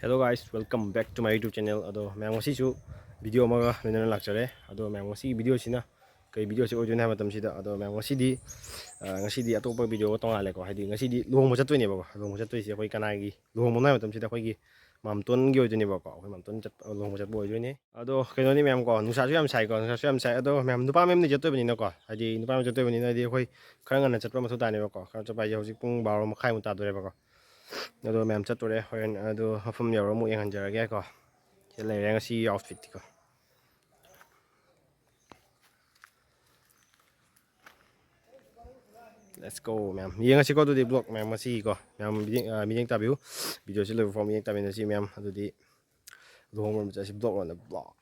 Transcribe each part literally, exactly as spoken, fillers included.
Hello guys, welcome back to my YouTube channel. ꯑꯗꯣ ꯃꯌꯥꯝ, ꯉꯁꯤꯁꯨ ꯚꯤꯗꯤꯑꯣ ꯑꯃꯒ ꯂꯣꯏꯅꯅ ꯂꯥꯛꯆꯔꯦ꯫ ꯑꯗꯣ ꯃꯌꯥꯝ, ꯉꯁꯤꯒꯤ ꯚꯤꯗꯤꯑꯣꯁꯤꯅ ꯀꯩ ꯚꯤꯗꯤꯑꯣꯁꯤ ꯑꯣꯏꯗꯣꯏꯅꯣ ꯍꯥꯏꯕ ꯃꯇꯝꯁꯤꯗ, ꯑꯗꯣ ꯃꯌꯥꯝ, ꯉꯁꯤꯗꯤ ꯑ, ꯉꯁꯤꯗꯤ ꯑꯇꯣꯞꯄ ꯚꯤꯗꯤꯑꯣꯒ ꯇꯣꯉꯥꯜꯂꯦꯀꯣ꯫ ꯍꯥꯏꯗꯤ ꯉꯁꯤꯗꯤ ꯂꯨꯍꯣꯡꯕ ꯆꯠꯇꯣꯏꯅꯦꯕꯀꯣ꯫ ꯂꯨꯍꯣꯡꯕ ꯆꯠꯇꯣꯏꯁꯦ ꯑꯩꯈꯣꯏ ꯀꯅꯥꯒꯤ ꯂꯨꯍꯣꯡꯕꯅꯣ ꯍꯥꯏꯕ ꯃꯇꯝꯁꯤꯗ ꯑꯩꯈꯣꯏꯒꯤ ꯃꯥꯝꯇꯣꯟꯒꯤ ꯑꯣꯏꯗꯣꯏꯅꯦꯕꯀꯣ꯫ ꯑꯩꯈꯣꯏ ꯃꯥꯝꯇꯣꯟ ꯆꯠꯄ, ꯂꯨꯍꯣꯡꯕ ꯆꯠꯄ ꯑꯣꯏꯗꯣꯏꯅꯦ꯫ ꯑꯗꯣ ꯀꯩꯅꯣꯅꯤ ꯃꯌꯥꯝ ꯀꯣ, ꯅꯨꯡꯁꯥꯁꯨ ꯌꯥꯝ ꯁꯥꯏꯀꯣ, ꯅꯨꯡꯁꯥꯁꯨ ꯌꯥꯝ ꯁꯥꯏ꯫ ꯑꯗꯣ ꯃꯌꯥꯝ, ꯅꯨꯄꯥ ꯃꯌꯨꯝꯗ ꯆꯠꯇꯣꯏꯕꯅꯤꯅꯀꯣ, ꯍꯥꯏꯗꯤ ꯅꯨꯄꯥ ꯃꯌꯨꯝ ꯆꯠꯇꯣꯏꯕꯅꯤꯅ ꯍꯥꯏꯗꯤ ꯑꯩꯈꯣꯏ ꯈꯔ ꯉꯟꯅ ꯆꯠꯄ ꯃꯊꯧ ꯇꯥꯅꯦꯕꯀꯣ꯫ ꯈꯔ ꯆꯠꯄ ꯍꯥꯏꯁꯦ ꯍꯧꯖꯤꯛ ꯄꯨꯡ ꯕꯥꯔꯣ ꯃꯈꯥꯏꯃꯨꯛ ꯇꯥꯗꯣꯔꯦꯕꯀꯣ꯫ ꯑꯗꯣ ꯃꯌꯥꯝ ꯆꯠꯇꯣꯔꯦ꯫ ꯍꯣꯔꯦꯟ ꯑꯗꯣ ꯃꯐꯝ ꯌꯧꯔ ꯑꯃꯨꯛ ꯌꯦꯡꯍꯟꯖꯔꯒꯦꯀꯣ꯫ ꯁꯤꯗ ꯂꯩꯔꯦ ꯉꯁꯤꯒꯤ ꯑꯥꯎꯠꯐꯤꯠꯇꯤꯀꯣ꯫ Let's go ꯃꯌꯥꯝ꯫ ꯌꯦꯡꯉꯁꯤꯀꯣ ꯑꯗꯨꯗꯤ ꯕ꯭ꯂꯣꯛ ꯃꯌꯥꯝ ꯉꯁꯤꯒꯤꯀꯣ꯫ ꯃꯌꯥꯝ ꯃꯤꯠꯌꯦꯡ, ꯑ, ꯃꯤꯠꯌꯦꯡ ꯇꯥꯕꯤꯌꯨ꯫ ꯚꯤꯗꯤꯑꯣꯁꯤ ꯂꯣꯏꯕ ꯐꯥꯎ ꯃꯤꯠꯌꯦꯡ ꯇꯥꯃꯤꯟꯅꯁꯤ ꯃꯌꯥꯝ꯫ ꯑꯗꯨꯗꯤ ꯂꯨꯍꯣꯡꯕ ꯆꯠꯁꯤ ꯕ꯭ꯂꯣꯛ ꯑꯣꯏꯅ ꯕ꯭ꯂꯣꯛ꯫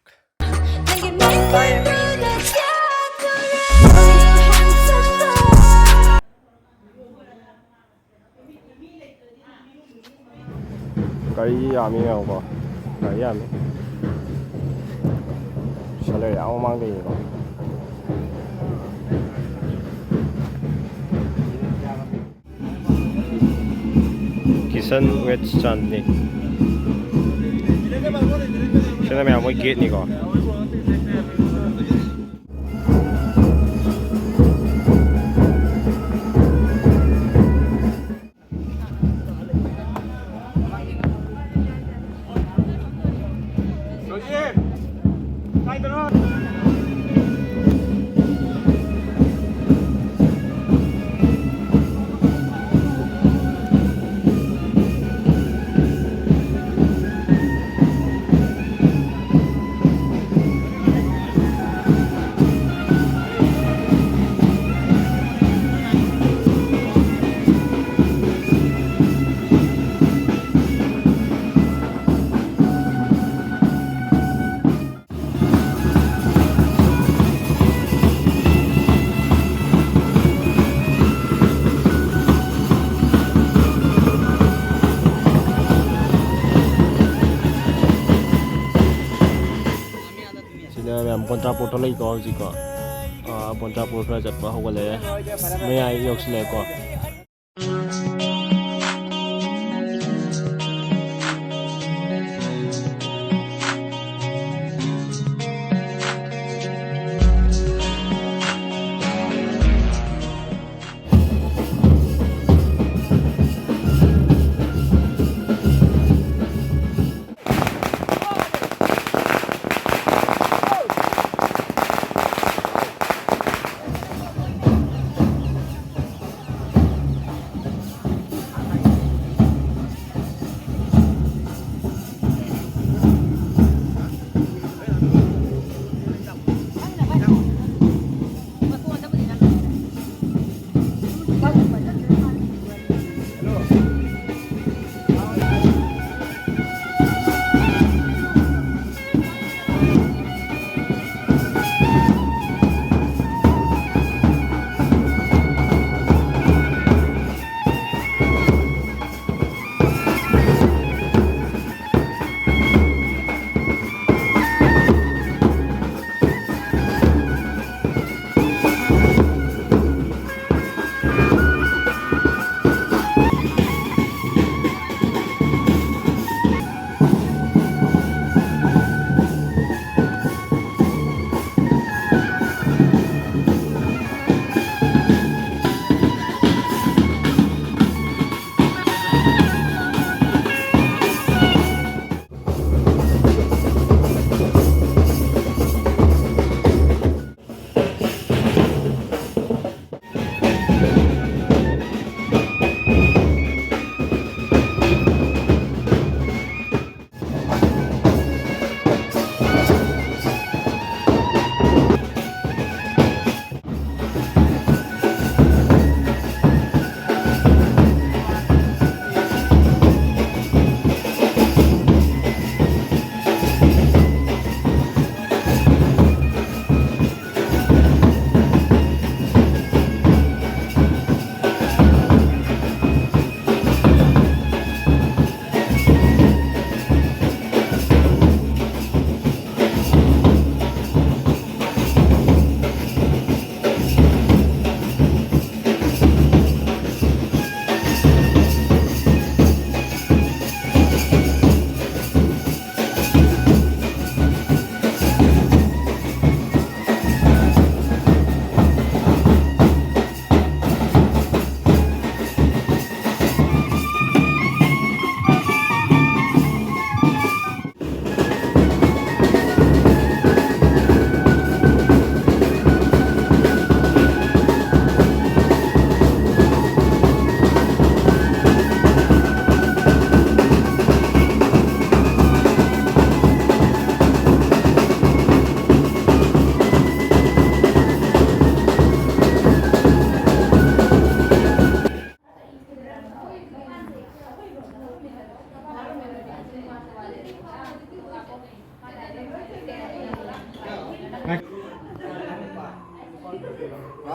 ꯒꯥꯔꯤ ꯌꯥꯝꯃꯤ ꯌꯦꯡꯉꯣꯀꯣ꯫ ꯒꯥꯔꯤ ꯌꯥꯝꯃꯤ꯫ ꯁꯤꯗ ꯂꯩꯔꯦ, ꯑꯥ ꯃꯃꯥꯡꯗ ꯌꯦꯡꯉꯣ꯫ ꯀꯤꯁꯟ ꯋꯦꯠꯁ ꯆꯥꯟꯗꯅꯤ꯫ ꯁꯤꯅ ꯃꯌꯥꯝ ꯃꯣꯏ ꯒꯦꯠꯅꯤꯀꯣ꯫ ꯁꯤꯗ ꯃꯌꯥꯝ ꯕꯣꯟꯆꯥꯄꯨꯔ ꯊꯣꯛꯂꯛꯏꯀꯣ ꯍꯧꯖꯤꯛꯀꯣ꯫ ꯑꯥ, ꯕꯣꯟꯆꯥꯄꯨꯔ ꯈꯔ ꯆꯠꯄ ꯍꯧꯒꯠꯂꯛꯑꯦ꯫ ꯃꯌꯥꯏ ꯌꯧꯁꯤꯜꯂꯛꯑꯦꯀꯣ꯫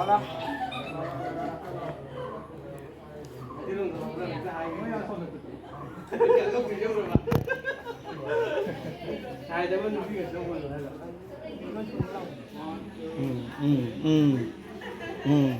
ꯎꯝ, ꯎꯝ, ꯎꯝ, ꯎꯝ꯫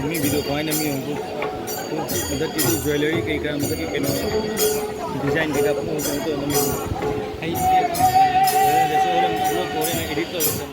ꯃꯤ video ꯀꯃꯥꯏꯅ ꯃꯤ ꯍꯧꯖꯤꯛ ꯍꯟꯗꯛꯀꯤ jewellery ꯀꯩꯀꯥ ꯍꯟꯗꯛꯀꯤ ꯀꯩꯅꯣ design ꯀꯩꯀꯥ ꯄꯨꯡ ꯀꯩꯅꯣ ꯇꯧꯅ ꯃꯤ ꯍꯩꯇꯦ꯫ ꯑꯗꯨꯅ ꯍꯣꯔꯦꯟ vlog ꯍꯣꯔꯦꯟ edit ꯇꯧꯔꯒ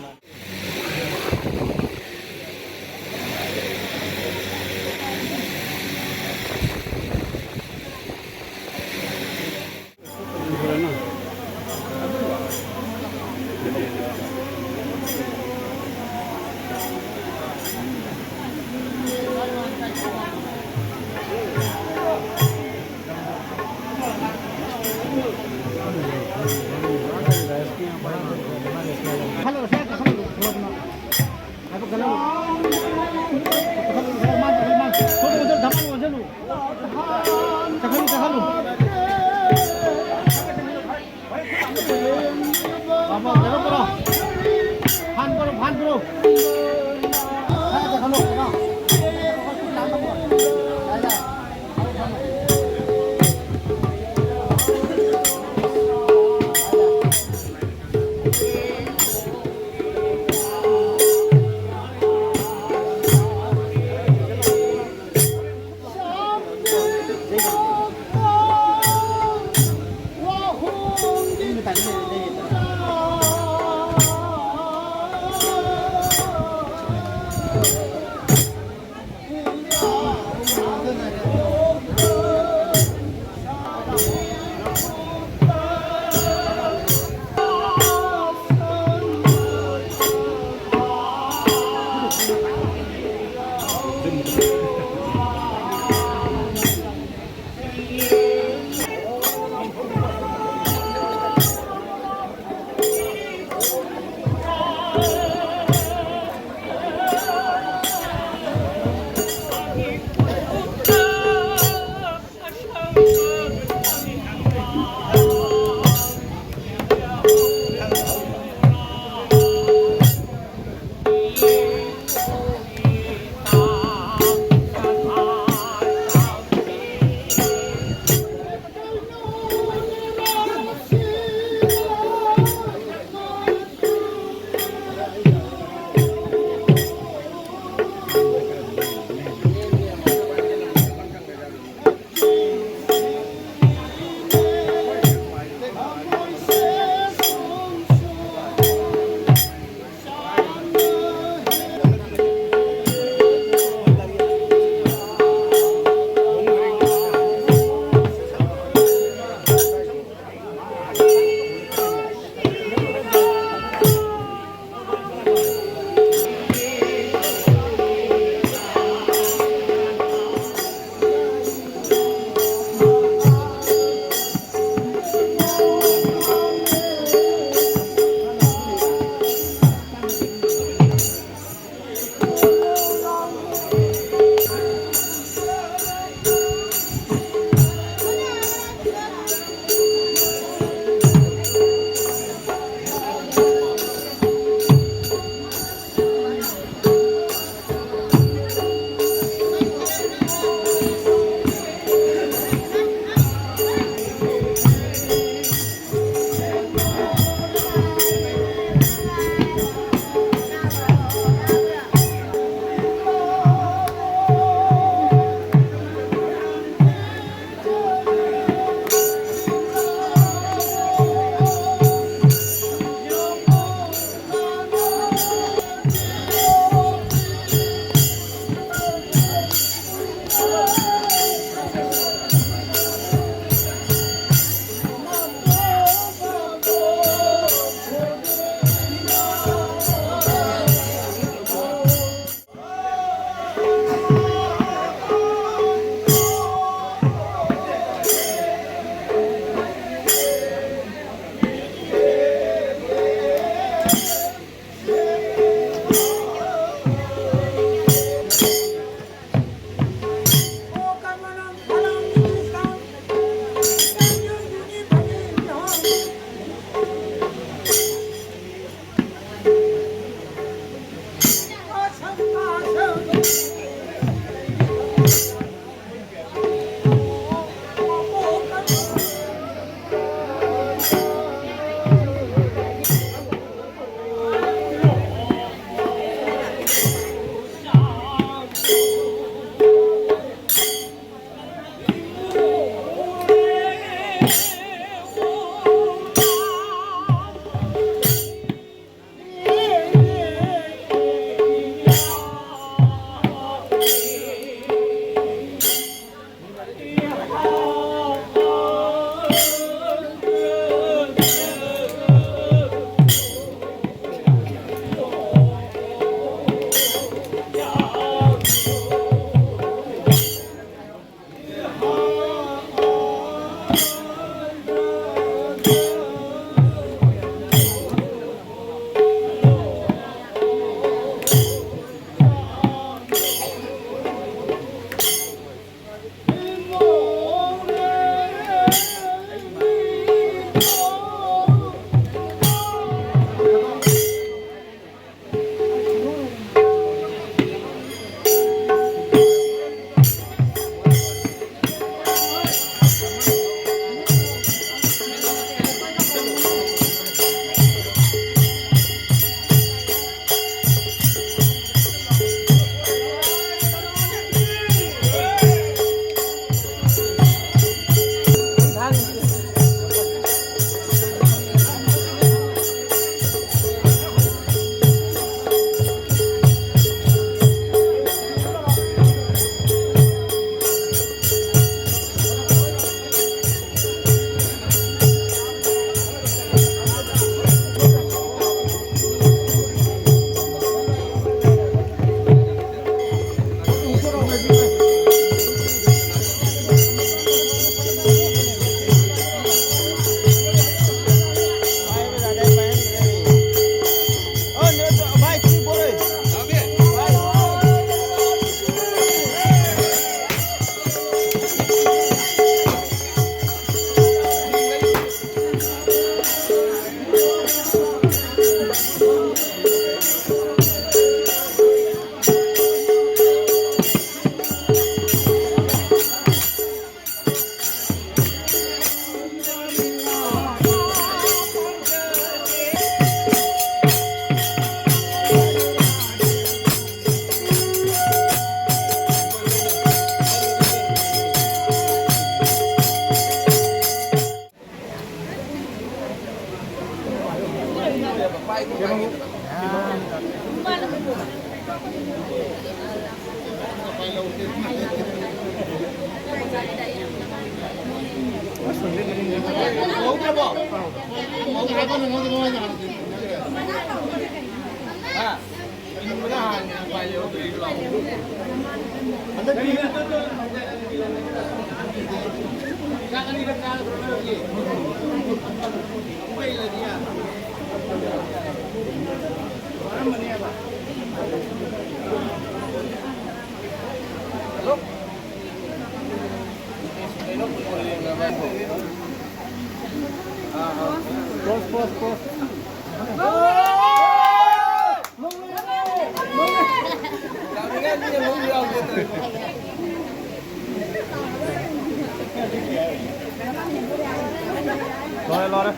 ꯂꯣꯏꯔꯦ, ꯂꯣꯏꯔꯦ꯫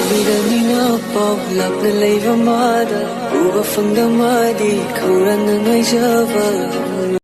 ꯃꯤꯔꯝꯅꯤꯅ ꯄꯥꯎ ꯂꯥꯞꯅ ꯂꯩꯕ ꯃꯥꯗ ꯎꯕ ꯐꯪꯗ ꯃꯥꯗꯤ ꯈꯧꯔꯥꯡꯅ ꯉꯥꯏꯖꯕ꯫